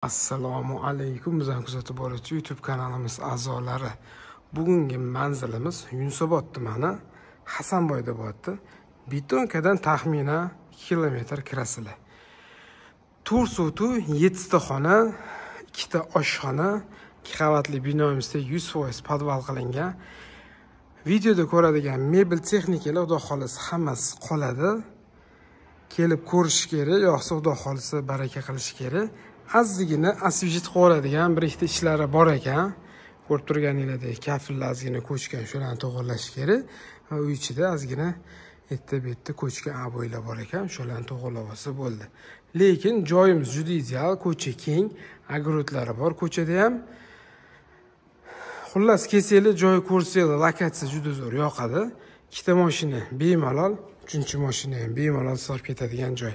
Assalomu alaykum bizani kuzatib boruvchi YouTube kanalimiz a'zolari. Bugungi manzilimiz Yunusobod tumani Hasanboyda bo'lyapti. Betonkadan taxminan 2 kilometr kirasizlar. 4 sotu 7 ta xona, 2 ta oshxona, 2 qavatli binomizda 100% podval qilingan. Videoda ko'radigan mebel texnikalar xudo xolasa hammasi qoladi. Kelib ko'rish kerak, yo'qsa xudo xolasa baraka qilish kerak. Ozgina освежить qiladigan bir ikkita ishlari bor ekan. Ko'rib turganingizdek kafillar ozgina ko'chgan, shularni to'g'irlash kerak. Va uy ichida ozgina erta-betda ko'chgan aboylar bor ekan, shularni to'g'irlab olsa bo'ldi. Lekin joyimiz juda ideal, ko'cha keng, огородlari bor ko'chada ham. Xullas, kelsanglar, joy ko'rsanglar, lokatsiya juda zo'r yoqadi. Ikkita mashina bemalol, uchinchi mashina ham bemalol sig'ib ketadigan joy.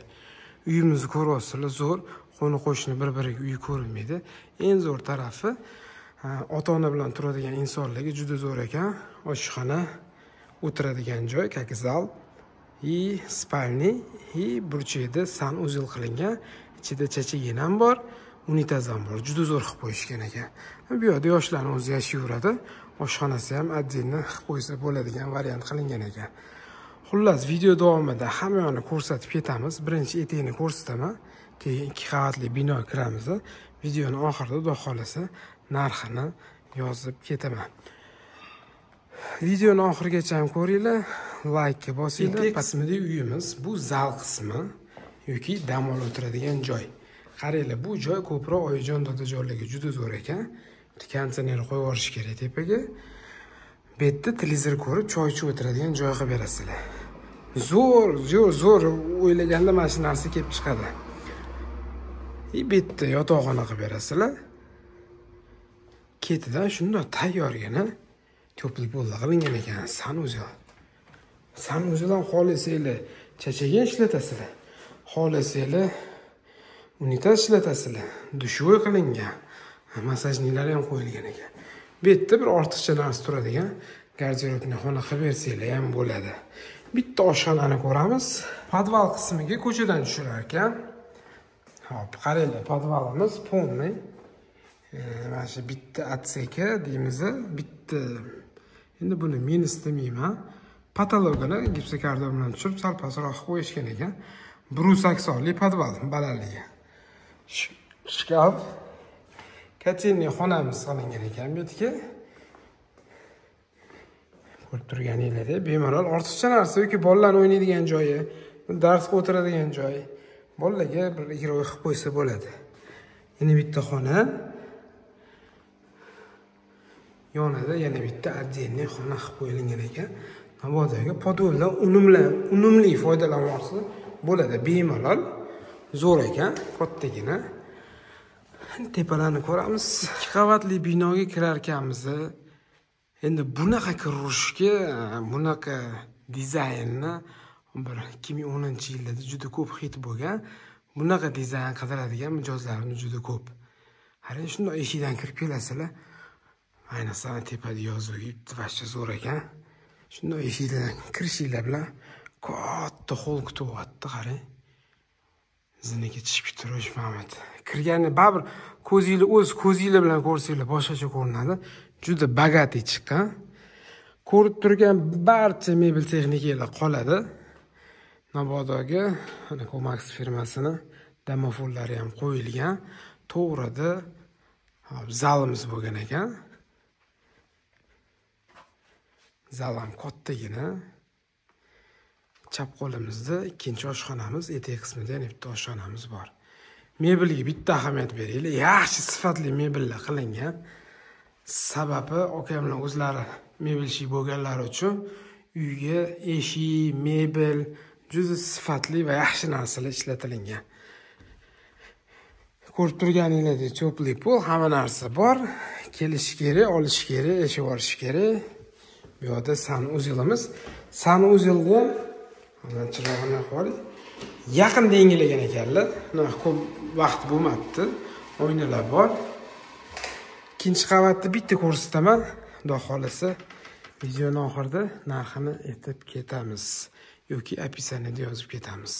Uyimizni ko'ryapsizlar, zo'r. Qo'ni qo'shni bir-biriga uy ko'rinmaydi. Eng zo'r tarafi ota-ona bilan turadigan insonlarga juda zo'r ekan. Oshxona, o'tiradigan joy, как zal, и спальни, и burchakda санузел qilingan. Ichida chachagin ham bor, unitaz ham bor. Juda zo'r qilib qo'yishgan ekan. Bu yerda yoshlarning o'zi yashayveradi. Oshxonasi ham отдельно qilib qo'ysa bo'ladigan variant qilingan ekan. Xullas, video davomida hamma yo'lni ko'rsatib ketamiz. Birinchi etakni ko'rsataman. Keyin 2 qavatli bino kiramiz. Videoni oxirida xudo xolasa narxini yozib ketaman. Videoni oxirigacha ham ko'ringlar, like bosinglar. Etak qismidagi uyimiz, bu zal qismi yoki dam olib o'tiradigan joy. Qaranglar, bu joy ko'proq oyijon dodajonlarga juda zo'r ekan. Bitta konditsioner qo'yib yuborish kerak tepaga. Bu yerda televizor ko'rib, choy ichib o'tiradigan joy qilib berasizlar. Zo'r, zo'r, zo'r o'ylaganda mana shu narsa kelib chiqadi. Bu yerda yotoqxona qilib berasizlar. Ketidan shundoq tayyorgina tepli polda qilingan ekan, sanuzel. Sanuzeldan xohlasanglar chachagan ishlatasizlar. Xohlasanglar unitaz ishlatasizlar. Dushovoy qilingan. Massajniklar ham qo'yilgan ekan. Bu yerda bir ortiqcha narsa turadigan garderobni xona qilib bersanglar ham bo'ladi. Bitta oshxonani ko'ramiz. Podval qismiga ko'chadan tushirar ekan. Hop, qaranglar, podvalimiz полный. Mana shu bitta otseka deymiz, bitta. Endi buni minus demayman. Patologini gipsokardon bilan tushirib, sal pastroq qo'yishgan ekan. 180 li podval balandligi. Shkaf, kotelniy xonamiz qilingan ekan bu yerga. Ko'rib turganingizdek, bemalol ortiqcha narsa yoki bolalar o'ynaydigan joyi, darsga o'tiradigan joyi. Bolalarga bir igroy qilib qo'ysa bo'ladi. Yana bitta xona. Yonida yana bitta отдельный xona qilib qo'yilgan ekan. Navoiyga podvaldan unumli foydalanmoqchi bo'ladi bemalol. Zo'r ekan, kattagina. Tepalarni ko'ramiz. 2 qavatli binoga kirar ekanmiz. Endi bunaqa kirishga, bunaqa dizaynni bir 2010-yillarda juda ko'p hit bo'lgan. Bunaqa dizayn qidiradigan mijozlarimiz juda ko'p. Qarang, shundoq eshikdan kirib kelasizlar. Ayniqsa tepada yozuv вообще zo'r ekan. Shundoq eshikdan kirishinglar bilan katta hol kutyapti, qarang. Zinaga tushib turish Mahmud. Kirgani baribir ko'zinglar, o'z ko'zinglar bilan ko'rsanglar boshqacha ko'rinadi. Juda bogatiy chiqqan. Ko'rib turgan barcha mebel texnikalar qoladi. Nabodoga ana Komax firmasini domofonlari ham qo'yilgan. To'g'rida zalimiz bo'lgan ekan. Zal ham kattagina. Chap qo'limizda ikkinchi oshxonamiz, etak qismida yana bitta oshxonamiz bor. Mebelga bitta ahamiyat beringlar. Yaxshi sifatli mebellar qilingan. Sababi akamlar o'zlari mebelchi bo'lganlari uchun uyga eshik, mebel juda sifatli va yaxshi narsalar ishlatilgan. Ko'rib turganingizdek tepli pol, hamma narsa bor. Kelish kerak, olish kerak, yashab borish kerak. Bu yerda sanuzelimiz. Sanuzelga mana chirog'ini qo'ydik. Yaqinda yangilagan ekanlar. Unaqa ko'p vaqt bo'lmabdi. Oynalar bor. Ikkinchi qavatni bitta ko'rsataman. Xudo xolasa videoni oxirida narxini aytib ketamiz yoki описаниеda yozib ketamiz.